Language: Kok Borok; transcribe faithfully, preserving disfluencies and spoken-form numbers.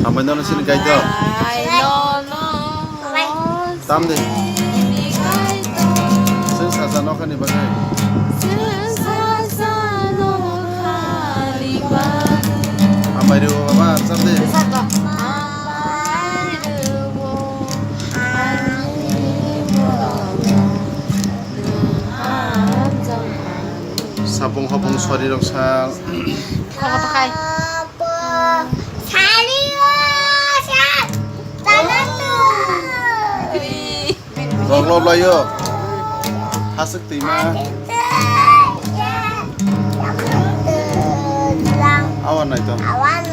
Hambai nono sini gaito. Tamdi. Sini sasa nokhani bagwi. Hambai rw baba, tamdi. Sapung hopung sori rok sa. Kok apa kai? Sari o sa. Tangan tu. Rok lo blayo. Hasuk tima. Awan nai to. Awan